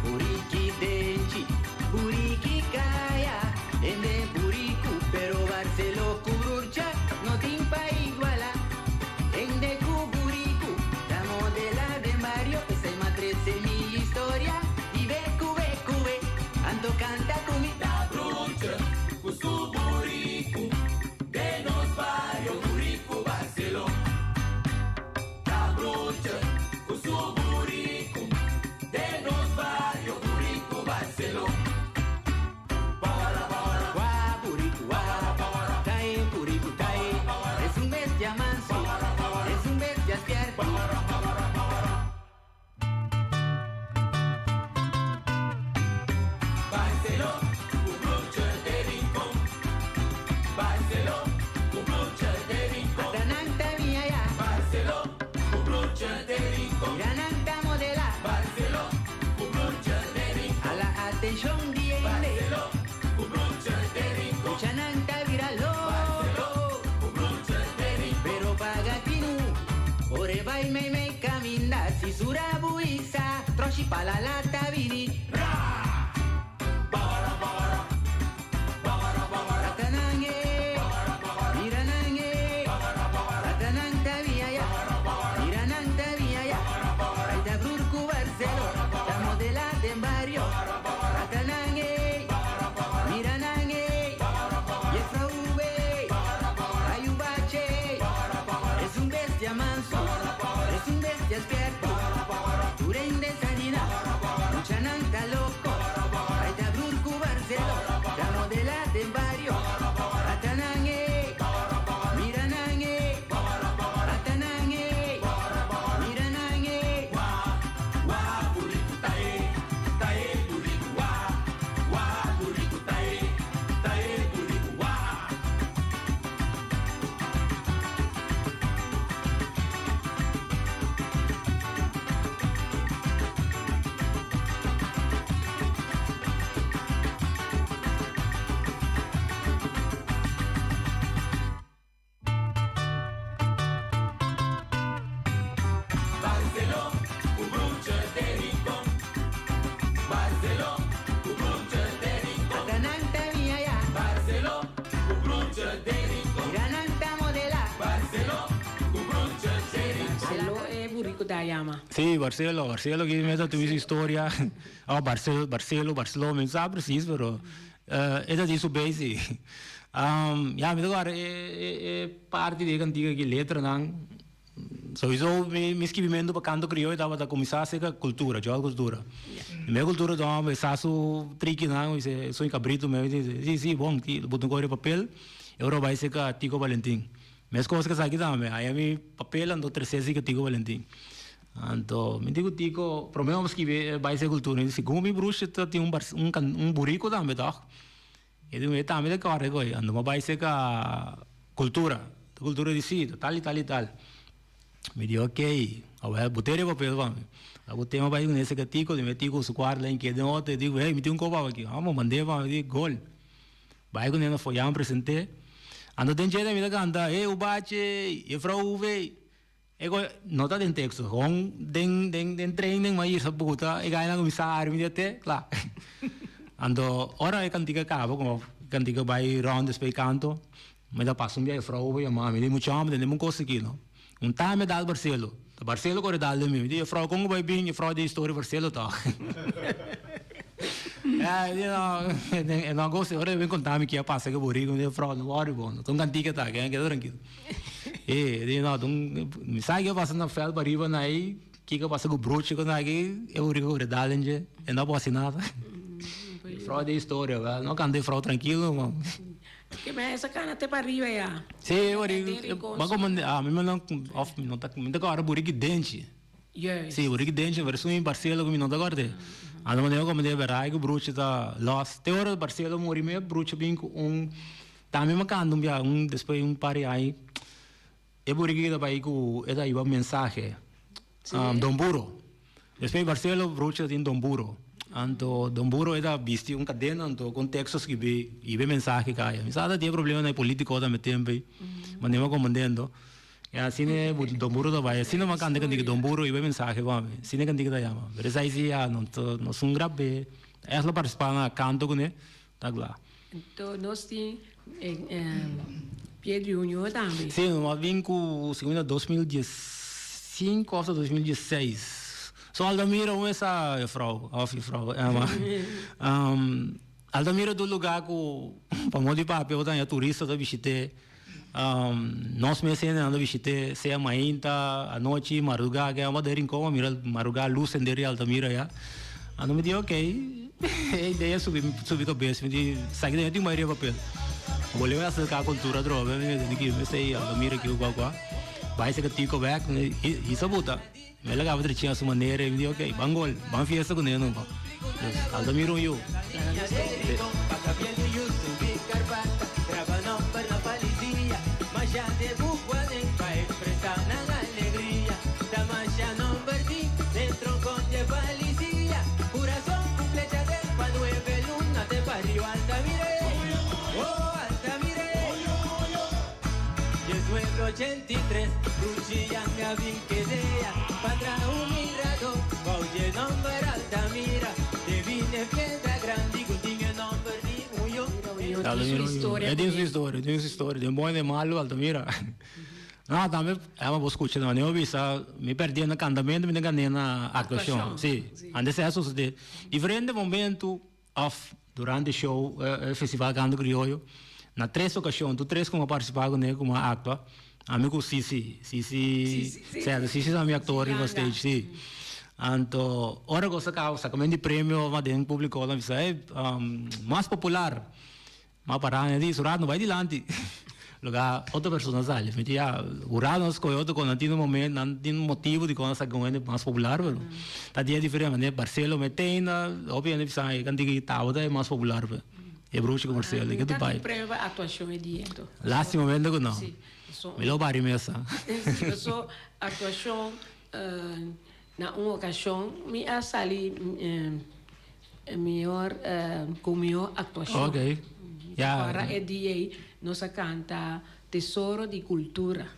buriki denchi, buriki kaya, ende buriku, pero Barceló cururcha, no timpa iguala. Ende kuburiku, la modela de Mario, esa es matriz mi historia, y ve cube cube, anto canta kumi. Ta broertje, ku su buriku, de nos barrio, Buriku Barceló. Ta broertje, ku su buriku, de nos barrio, Buriku Barceló. Bora, bora. Wa, buriku, wa, tae, buriku, tae. Es un bestia manso, es un bestia despierto. Barceló, ku broertje de Rincón. Barceló, ku broertje de Rincón. Atananta mia ya, Barceló, ku broertje de Rincón. Mirananta modela, Barceló, ku broertje de Rincón. a la atención diende, Barceló, ku broertje de Rincón. Chananta viralo, Barceló, ku broertje de Rincón. pero pagatinu, ore bai me me caminda, si surabuisa, troshi palalata vini. Bora, bora, bora, bora. Atanange, miranange, atananta via ya, mirananta via ya, Aita brurku Barceló, la modela de barrio, atanange, miranange, yefraube, ayubache, es un bestia manso, es un bestia despierto, turende sanina, muchananta loco, aita brurku Barceló, la modela de barrio, atanange, miranange, atanange, miranange. Wa, buriku, tae, tae, buriku, wa. Wa, buriku, tae, tae, buriku, wa. Barceló, ku broertje de Rincón. Barceló, ku broertje de Rincón. Atananta mia ya, Barceló, ku broertje de Rincón. mirananta modela. Barceló, ku broertje de Rincón. Barceló e burico da yama. Sí, Barcelo, Barcelo ki mester tin su historia. Oh, Barcelo, Barcelo, Barceló, mi no sa precies, pero e ta tin su base sí. Ya, mi ta guarda e e parti di e kantika aki, letranan. Souiso mi mi skibimentu pa kanto krioyo tabata kuminsá aserka kultura, djòl kultura. Mi kultura ta homber sa su trikinan, mi bisa soy kabritu mi di si si bon bo tin kore papel e ora bo bai serka Tico Valentin. Meskos ku esaki tambe haya mi papel anto tresé serka Tico Valentin. Anto mi di ku Tico prome bo skibi bai serka kultura mi di segun mi brusha ta tin un un buriku tambe tòg. E di e tambe ta kòrda koe, anto bo bai serka kultura, kultura di si, tal i tal i tal. Mi di ok, awel bo tene papel pa mi. Abo tema bai kuné serka Tico, di mi Tico su kuarto la inkiet den oto, e di hey mi tin un kopa aki, amo mand'é pa mi, di gol. Bai kuné na foyan present'é, anto den djeda mi ta kanta, hey Ubache, jefrou Uve. E koe no ta den teksto, gewoon den den den training m'a yisa buta e gainan kuminsá hari mi di te kla. Anto ora e kantika kaba komo e kantika bai rònt despues e kanto mi ta pasa un bia e frou pa yama mi di mucha hòmber tende un kos aki no. Un ta mi a dal Barcelo, ta Barcelo kore dal den mi, mi di e frou kon ku bai bin e frou di historia Barcelo tòg. E no a gosta ora e bin konta mi ke a pasa ku e buriku mi di e frou no wòri bo no ta un kantika ta keda trankil. E di no, dun mi sa ke pasa na veld pariba na ei, kiko pasa ku brochi ku na aki, e buriku ku redal den dje, e no por hasi nada. E frou di historia, wèl, no kanta e frou trankilo man. Ke men esa kana te pariba ya. Si, e buriku, ba komo, a mi no, òf mi no ta, mi ta kòrda buriki denchi. Juist. Si, buriki denchi, pero esun Barcelo ku mi no ta kòrda. Ando manera komo di e bèrdat ku bruchi ta lòs. Te ora Barcelo muri mi e bruchi bin ku un. Tambe mi a kanta un bia un despues un par di aña e buriki ta bai ku e ta hiba mensahe Don Buro. Despues Barcelo Brucho tin Don Buro. Anto Don Buro e ta bisti un kadena anto ku un teksto skibi hiba e mensahe kaya. Mi sa ta tin e problema na e politiko tambe tempu ei manera mi a komprendendo. E asina e Don Buro ta bai. Asina mi a kanta e kantika Don Buro hiba e mensahe pa mi. Asina e kantika ta yama. Pero esei si ya no ta un grabe. Ègt lo partisipá na kanto kuné ta kla. Anto nos tin Pie Junior tambe. Sí, nos a bin ku segun mi ta 2015 òf ta 2016. So Altamira un esa juffrouw òf juffrouw Emma. Altamira ta un lugá ku pa modo di papia bo ta haña turista ta bishit'é. Nos mes hendenan ta bishit'é sea mainta, anochi, mardugá. Ke amo den Rincon a mira mardugá lus hende di Altamira ya. Anto mi di ok, e idea subi subi kabes. Mi di esaki ta tin mayoria papel. Bolbe mi aserká kultura atrobe. Mi di ki mester Altamira ki kua kua. Bai seka Tico bek. Hisa buta. Mi a laga pa trechia su manera y mi di ok, ban gol, ban fiesta cu neno pa. Dus Altamira un yu. Altamira un yu. E tin su historia, e tin su historia. Den bon y den malo, Altamira. No, tambe Emma bo scucha no. Ni bo bisa mi perdi na cantamento, mi ta gané na actuacion. Si, antes esei a sucede. Diferente momento. Of durante show e festival Canto Crioyo na tres ocasion tur tres cu a participa cune cu a actua ami cu Sisi Sisi Sisi Sisi ta mi actor riba stage si anto ora cu a saca sacamento di premio mas den publico nan bisa ey mas popular. Ma para mi di, Surado no bai dilanti. Loke otro persona sali. Mi di, ya, hurado no scoge otro con nan tin un momento, nan tin un motibo di con nan saca un hende mas popular, pero ta dia diferente. Manera Barcelo Metena, hopi hende bisa e cantica di tabata e mas popular, pero e bruchi cu Barcelo, ke tu bai. Nunca tin premio pa actuacion e dia enton. Lastima momento cu no. Mi lo bari mesa. Si, paso actuacion Na un okashon mi a sali mihor ku mihor aktuashon. Ok, ya. Ora e dia ei nos a kanta Tesoro di Kultura.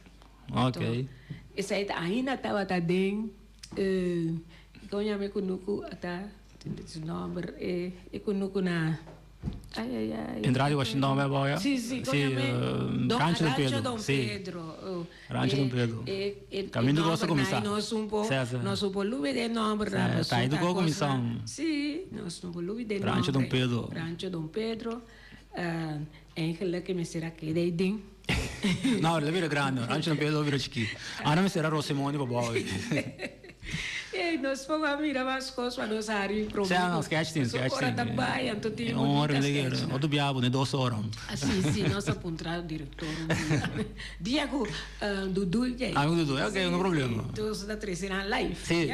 Ok. Esei ta ainda tabata den kon yama e kunuku ata su nòmber e kunuku na. Ai, ai, ai. Entrada di Washington bai abou ya. Sí, sí, Sí, Don, Rancho Don Rancho Pedro. Don Sí. Pedro. Oh, Rancho Don Pedro. E, e, Caminho do Gosto começar. começar. Nos un po, Sí, sí. nos un po lube de nombre. Sí, na, tá aí do pasobra Gosto cosa- começar. Sí, nos un po lube de Rancho Don nombre. Pedro. Rancho Don Pedro. Uh, eigenlijk me será que dei ding. No, el a bira grandi, Rancho Don Pedro a bira chikí. Ana mester a Rosemoni pa bou. Ei, nos por a mira mas kos pa nos hari promé. Sea, no, sketch tin, sketch Ora tin. ta bai, anto tin Un ora bunita mi ta sketch. Otro bia bo dos ora. Ah, sí, sí, nos a puntra director un dia. Dia ku Dudu djei. Ah, ku Dudu, ok, no problema. Nos ta trese nan live. Sí.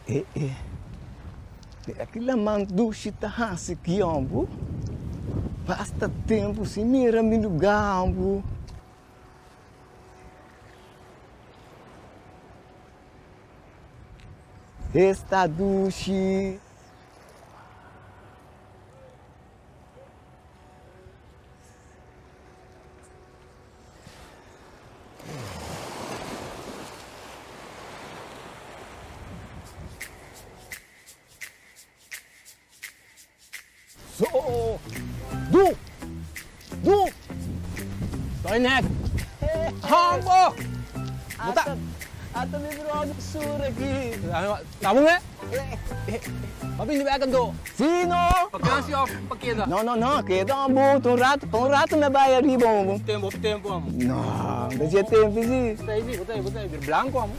E e Mira ki laman dushi ta hasi kiombo Basta tempu sin mira mi lugambo. Esta dushi. So! Du! Du! Sorry, Nek. Hambo! Ata, ata mi brother sur aki. Ta bon, eh? Bo bini bek anto? Si, no! Vakantie of pa keda? No, no, no, keda un bo, un rato, pa un rato mi a bai ariba un bo. Tempo, hopi tempo, amo. No, ta dje tempo si. Bo ta ei si, bo ta ei, bo ta ei. Bira blanco, amo.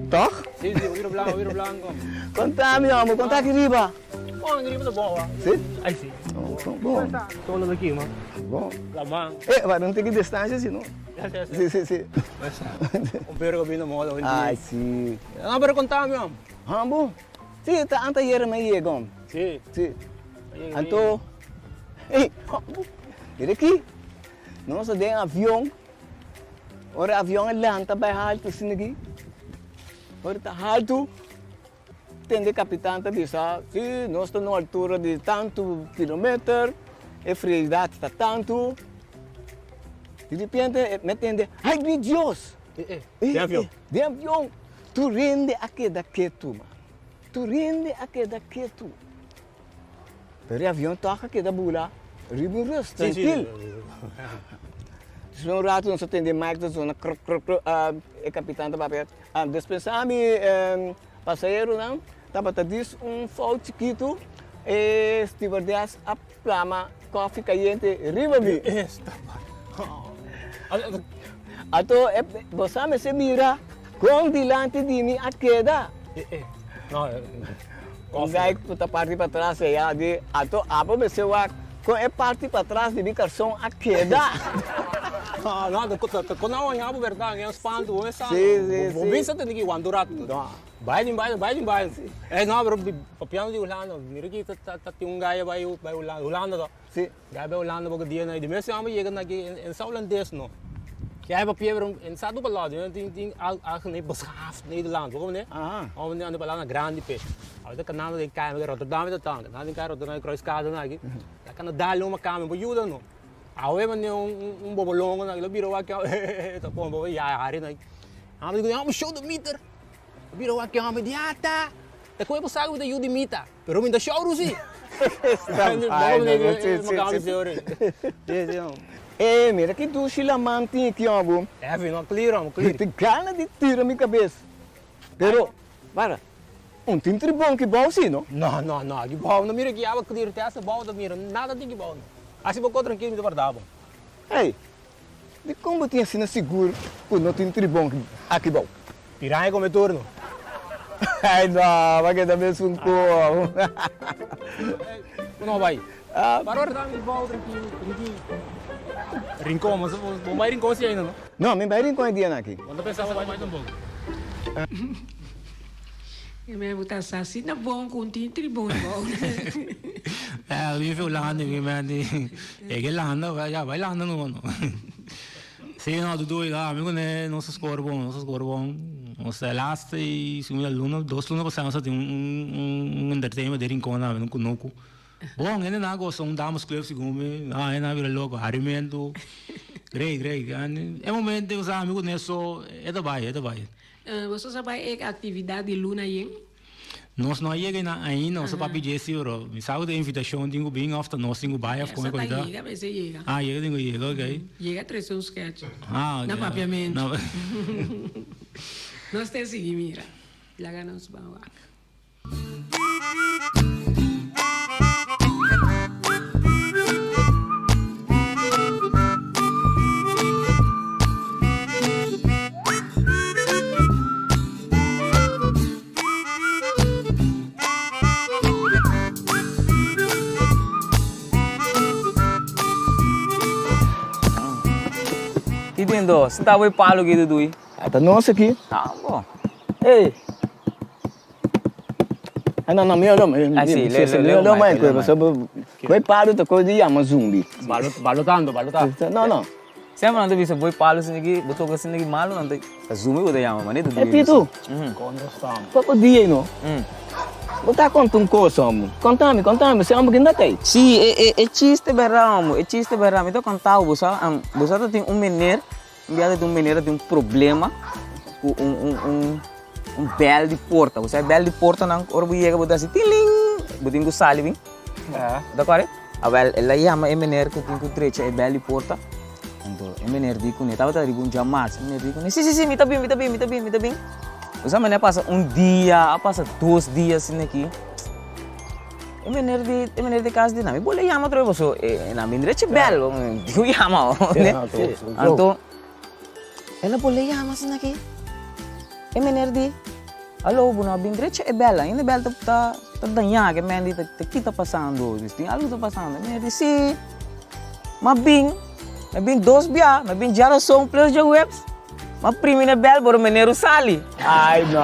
Toch? Si, si, bo bira blanco, bo bira blanco, amo. Conta mi, amo, con ta aki riba? Bon, aki riba ta bon, wa. Si? Ai, si. Bon, bon. Solo ta aki, man. Bon. Laman. Eh, wak no tin ki distancia si, no? Si, si. Si, si. Un pero ku bini moda hoy en dia. Ai, si. No, pero conta mi, amo. Amo? Si, ta anta yera mi a yega, amo. Si. Si. Anto, ey, amo, mira aki. Nos ta den avion. Ora e avion a lanta bai haltu asina aki. Ora ta haltu. Tende kapitan ta bisa, Si, nos ta na un altura di tantu kilometer, e friedad ta tantu. Di repente mi a tende, Ay mi Dios! Den avion? Den avion! Tur hende a keda ketu, man. Tur hende a keda ketu. Pero e avion tòg a keda bula riba un rus, trankil. Despues un ratu nos a tende mic ta zona kruk kruk kruk, e kapitan ta papia, Despensá mi pasaheronan, tabata dis un fout chikitu, e stewardess a plama koffie kayente riba mi. Anto bo sa mester mira kon dilanti di mi a keda. Un guy ku ta parti patras eya di anto abo mester wak kon e parti patras di mi karson a keda. No, ta kon a oña bo berdad, mi a spantu bo mester Si, si, si. Bo bisa tene ki wanta un ratu. Bai den bai, bai den bai. Eh no, pero papiando di Hulanda, mira ki ta tin un guy a bai Hulanda, Hulanda to. Si. Guy bai Hulanda poko dia na, di mes amo yega na aki en sa Hulandes no. Ki ai papia pero en sa tu palabra, tin tin algemeen beschaafd Nederlands, bo comprende? Amo ande palabra grandi pe. Awe ta kanando den kai, Rotterdam ta tan, kanando den kai Rotterdam Kruiskade na aki. Ta kana dal un makami bo yuda no. Awe mane un un bobolongo na aki, lo bira wak ta pon bo ya hari na aki. Amo di amo show de meter. Lo bira wak amo di ata. Ta koe bo sa ku mi ta yu di mita. Pero mi ta show si. Eh, mira ki dushi laman tin aki amo. Heavy no, clear amo, clear. Mi tin gana di tira mi kabes. Pero, para, un tin tribon ki bou si no? No, no, no, aki bou no mira ki awa clear te hasta bou ta mira, nada tin ki bou no. Asi bo ko trankil mi ta warda bo. Hey, dikon bo tin asina sigur ku no tin tribon aki bou? Piranha come turno. Ay no, bo a keda mesun koho. Ku no bai? Para warda mi bou trankil, trankil. Rincon, bo bai Rincon si ainda no? No, mi bai Rincon e dianan aki. Bo no ta pensa bo bai tampoco. E men bo ta sa asina bon ku un tin tribon bou. Eh, mi fe Hulanda, mi men di, e ke landa, ya bai landa no no. Si no, Dudu, mi kuné nos a score bon, nos a score bon. Nos ta e laatste y segun mi luna, dos luna pasá nos a tin un un entertainment den Rincon tambe, un kunuku. Bon, hende nan a gosa un dames club segun mi, ah hende nan a bira loko, harimentu, great, great. E momento ku sa mi ku neso e ta bai, e ta bai. Boso sa bai e actividad di luna yen? Nos no a yega einan ainda, nos a papia dje si, pero mi sa ku ta invitashon tin ku bin òf ta nos tin ku bai òf kon e Esa ta koita. yega, mester yega. Ah, yega tin ku yega, ok. Yega trese un sketch. Ah, ok. Na papiamentu. Na Nos te sigui mira. Laga nos ban wak. Ki tin do? Sinta bo e palo ki dudui. Ata nos aki. Ah, bo. Ey. Ah, no, no, mi no, mi, Ah, sí, le, le, mi no le, mai le, kue, pasobra kue palo ta kos di yama zumbi. Balo, balotando, balotando. No, no. Semper nan ta bisa boi palo sin aki, bo toka sin aki malo nan ta zumbi bo ta yama, manera ta E Pitu, poko dia no, bo ta konta un kos homo, kontami, kontami, si homo kinda kai? Si, e e e chiste berdad homo, e chiste berdad, mi ta kontabo bo sa, bo sa ta tin un meneer, un bia ta tin un meneer ta tin un problema ku un un un un bel di porta, bo sa e bel di porta nan ora bo yega bo ta hasi tiling, bo tin ku sali bin. Ta kore? Awel, el a yama e meneer ku tin ku drecha e bel di porta. Anto e meneer di kuné, tabata riba un djamars, e meneer di kuné, Si, si, si, mi ta bin, mi ta bin, mi ta bin, mi ta bin. Bo sa meneer a pasa un dia, a pasa dos dia asina aki. E meneer di, e meneer di kas di, Na mi bolbe yama atrobe paso e na bin drecha e bel, di ku yama. Anto el a bolbe yama asina aki. E meneer di. Alo, bo no a bin drecha e bel ainda e bel ta ta ta dañá ke men di ta ki ta pasando dis tin algu ta pasando e men di si m'a bin m'a bin dos bia m'a bin djarason plus djaweps m'a primi na e bel pero meneer a sali. Ay no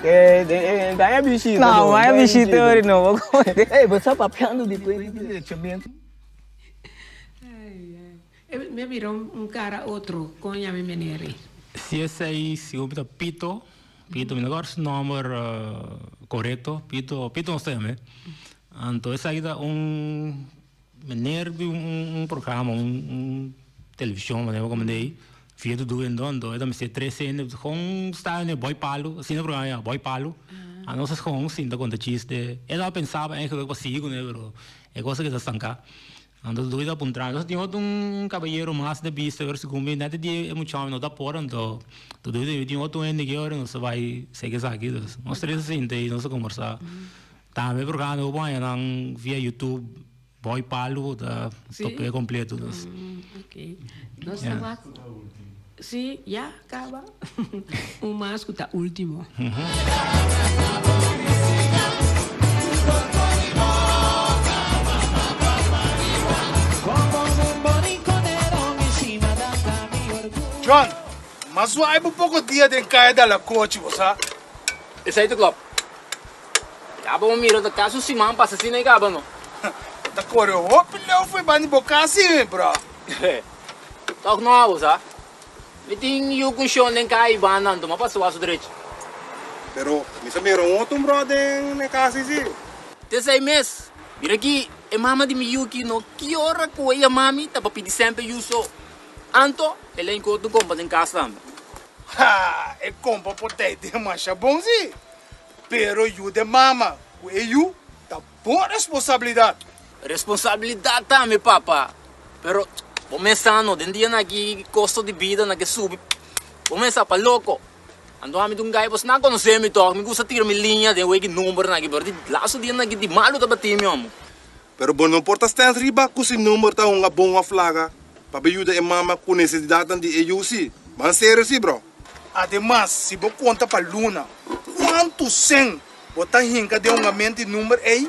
e daña bishita No daña bishita ori no bo konte. Ey bo sa papiando di kuenta di drechamentu. Mi a bira un cara otro con yami meneer. Si esei si hopi ta Pito, Pito mi no acorda su nomber corecto, Pito, Pito nos ta yam'e. Anto esaki ta un meneer di un programa, un television manera bo comende ei, via Dudu Endo, anto e ta mester tres hende gewoon sta den e boy palu, asina e programa yama, boy palu. A nos gewoon sinta conta chiste, e tabata pensaba eigenlijk pa sigui cune pero e cosa keda stanca. Anto Dudu ta puntra, Nos tin otro un cabayero mas de bista pero segun mi net di e muchacho no ta por anto Dudu di mi tin otro hende aki ora nos ta bay seki esaki dus nos tres a sinta y nos a combersa tambe programa bo por haya nan via youtube boy palu ta tope completo dus. Nos ta wak si ya caba un mas cu ta ultimo. John, mas wai bo poko dia den kaya dala kochi, bo sa? Esei ta klop. Ya bo mira ta kasi un siman pasa asina i kaba no. Bo ta kore hopi leu for e banda di bo kas i, bro. Tok no, bo sa. Mi tin yu ku shon den kai banda anto m'a pasa wasu drechi. Pero mi sa mira un otro bro den e kas ei si. T'esei mes. Mira aki, e mama di mi yu aki no ki ora ku e yama mi ta pa pidi semper yu so. Anto el a inko otro kompa den kas tambe. Ha! E kompa por ta e demasha bon si. Pero yu den mama ku e yu ta bo responsabilidat. Responsabilidat tambe papa, pero bo mes sa no, den dianan aki kosto di bida na ke subi, bo mes sa pa loko. Anto ami ta un gai bos nan konosé mi tok, mi gusta tira mi liña den weki numbernan aki, pero di lastu dianan aki di malu ta bati mi omo. Pero bo no por ta stens riba ku si number ta hunga bon òf laga pa bo yuda e mama ku nesesidatnan di e yu si. Ban serio si bro. Ademas si bo konta pa luna kuantu sen Bo ta hinka den un ament di number ei,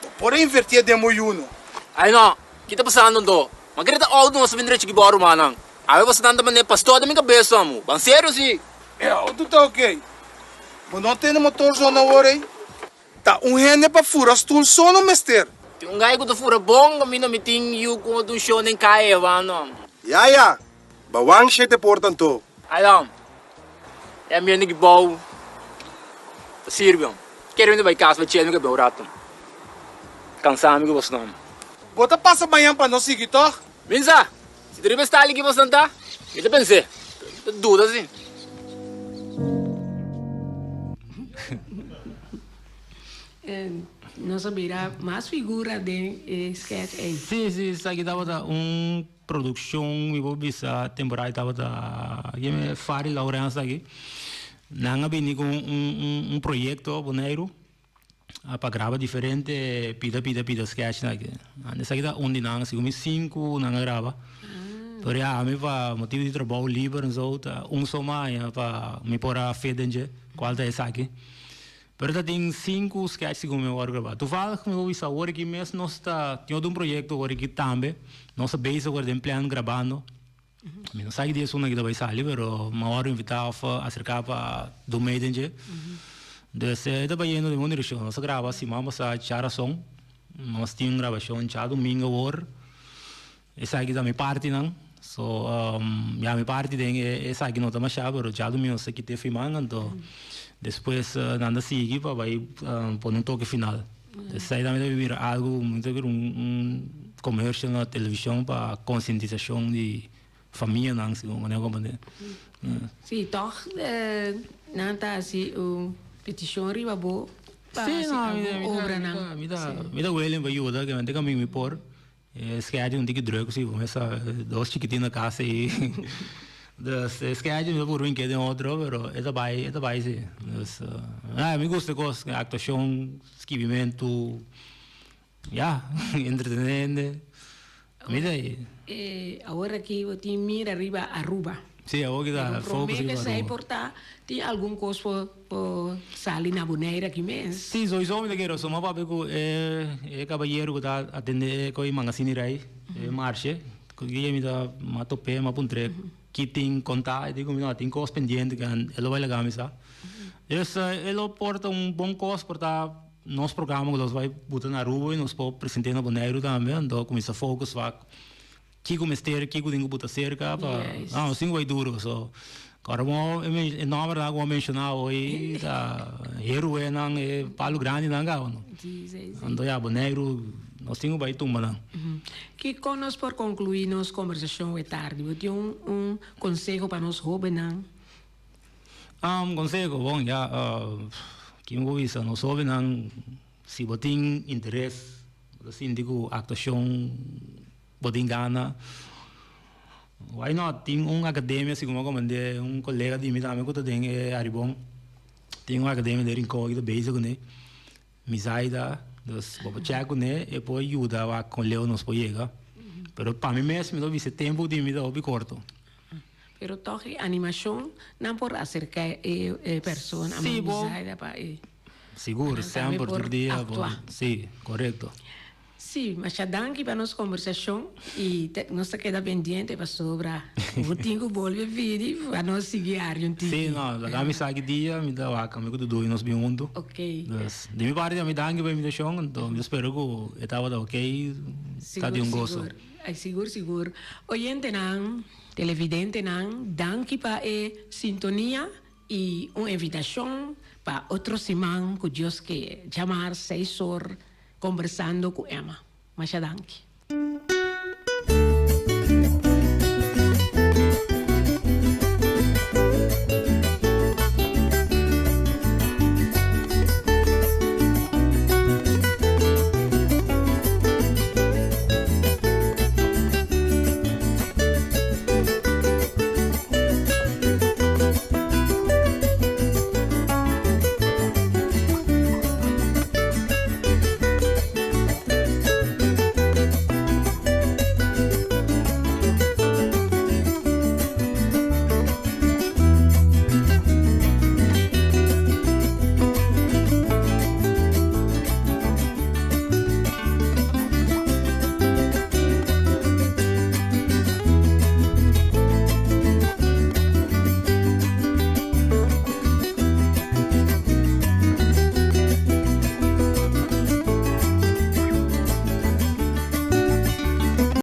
bo por a invertié den bo yuno. Ai no, ki ta pasando anto? Ma kere ta auto nos ta bin drechi ki bo rumannan. Awe boso nan ta manera pastor den mi kabes amo. Ban serio si. E auto ta ok. Bo no tene motor zona awor ei? Ta un hende pa fura stoel so no mester. Tin un gai ku ta fura bon kaminda mi tin yu ku un show den kaya e banda. Ya ya, bawang shete por tanto. Ai dan. E ambiente aki bou ta sirbi hom. Kere mi ta bai kas bai chel mi kabel un rato. Kansa mi ku bosnan. Bo ta pasa mañan pa nos sigui tog? Minsa, si ta riba e style aki bosnan ta, mi ta pens'é. Ta duda si. Nos a bira mas figura den e sketch ei. Sí, sí, esaki tabata un produccion, mi por bisa temporada tabata keme Fari Laurens aki. Nan a bini cu un un proyecto Boneiru pa graba diferente pida pida pida sketch nan aki. Esaki ta un di nan, segun mi sinku nan a graba. Pero ya ami pa motibu di trabou liber en zo ta un so maña pa mi por a fit den dje, cual ta esaki. Pero ta tin sinku sketch segun mi a wòrdu grabá. Toevallig mi por bisa awor aki mes nos ta tin otro un proyekto awor aki tambe. Nos ta bezig awor den plan grabando. Mi no sa ki dia esun aki ta bai sali pero mi a wòrdu invitá òf aserká pa dun mee den dje. Dus e ta bayendo den bon direkshon. Nos a graba siman pasá djarason. Nos tin un grabashon djadumingu awor. Esaki ta mi partinan. So, ya mi parti den e esaki no ta masha, pero djadumingu nos ta kita e firman, anto despues nan ta sigui pa bai pone un toke final. Esei tambe ta bira algu, mi ta bira un commercial na television pa concientisacion di famianan, segun manera ku a manda. Sí, tòg nan ta hasi un petishon riba bo pa hasi algun obranan. Mi ta willing pa yuda, ke mente kaminda mi por. E schedule un tiki druk si, bo mester sa dos chikitin na cas ei. Dus e schedule mi ta puru inke den otro, pero e ta bai, e ta bai si. Dus, ah, mi gusta e cos, actuacion, skibimentu, ya, entretene hende. Mi ta ei. E awor aki bo tin mira riba Aruba. Si, awor ki ta focus riba Aruba. Pero prome ke esei por ta, tin algun cos por Por sali na Bonaire aki mes. Sí, souiso mi ta kere suma papia ku e e kabayero ku ta atende e koi mangasini rei, e marshe. Ku dia mi ta m'a top'é, m'a puntr'é ki tin kontá, e di ku mi no tin kos pendiente ku e lo bai laga mi sa. Dus e lo por ta un bon kos por ta nos programa ku nos bai buta na Aruba i nos por present'é na Boneiru tambe, anto kuminsá focus wak Kiko mester, kiko tin ku buta serka pa no sin bai duro so ora bo e nombernan ku bo a menshoná hoy ta heruenan e palu grandinan kaba no anto ya Boneiru nos tin ku bai tumba nan. Kiko nos por konkluí nos kombersashon e tardi? Bo tin un konseho pa nos hóbennan? Konseho, bon ya ki mi por bisa nos hóbennan si bo tin interes bo ta sinti ku aktuashon Bo tin gana? Why not? Tin un academia, segun a comende un colega di mi tambe cu ta den e Aribon. Tin un academia den Rincon aki ta bezig cune. Misaida, dus bo por check cune, e por yuda wak con leu nos por yega. Pero pa mi mes mi ta bisa e tempo di mi ta hopi corto. Pero toch e animacion nan por acerca e persona, Sí, bo. Misaida pa e. Sigur, Nan tambe semper, por tur dia. actua. Sí, correcto. Sí, masha danki pa nos kombersashon i nos ta keda pendiente pasobra bo tin ku bolbe bini pa nos sigui ari un tiki. Sí, no, laga mi sa ki dia mi ta wak mi ku Dudu i nos bin huntu. Ok. Dus, di mi parti ami danki pa e invitashon, anto mi ta spera ku e tabata ok, ta di un goso. Sigur, sigur. Ay, sigur, sigur. Oyentenan, televidentenan, danki pa e sintonia i un invitashon pa otro siman ku Dios ke djamar seis or. Kombersando ku Emma. Masha danki.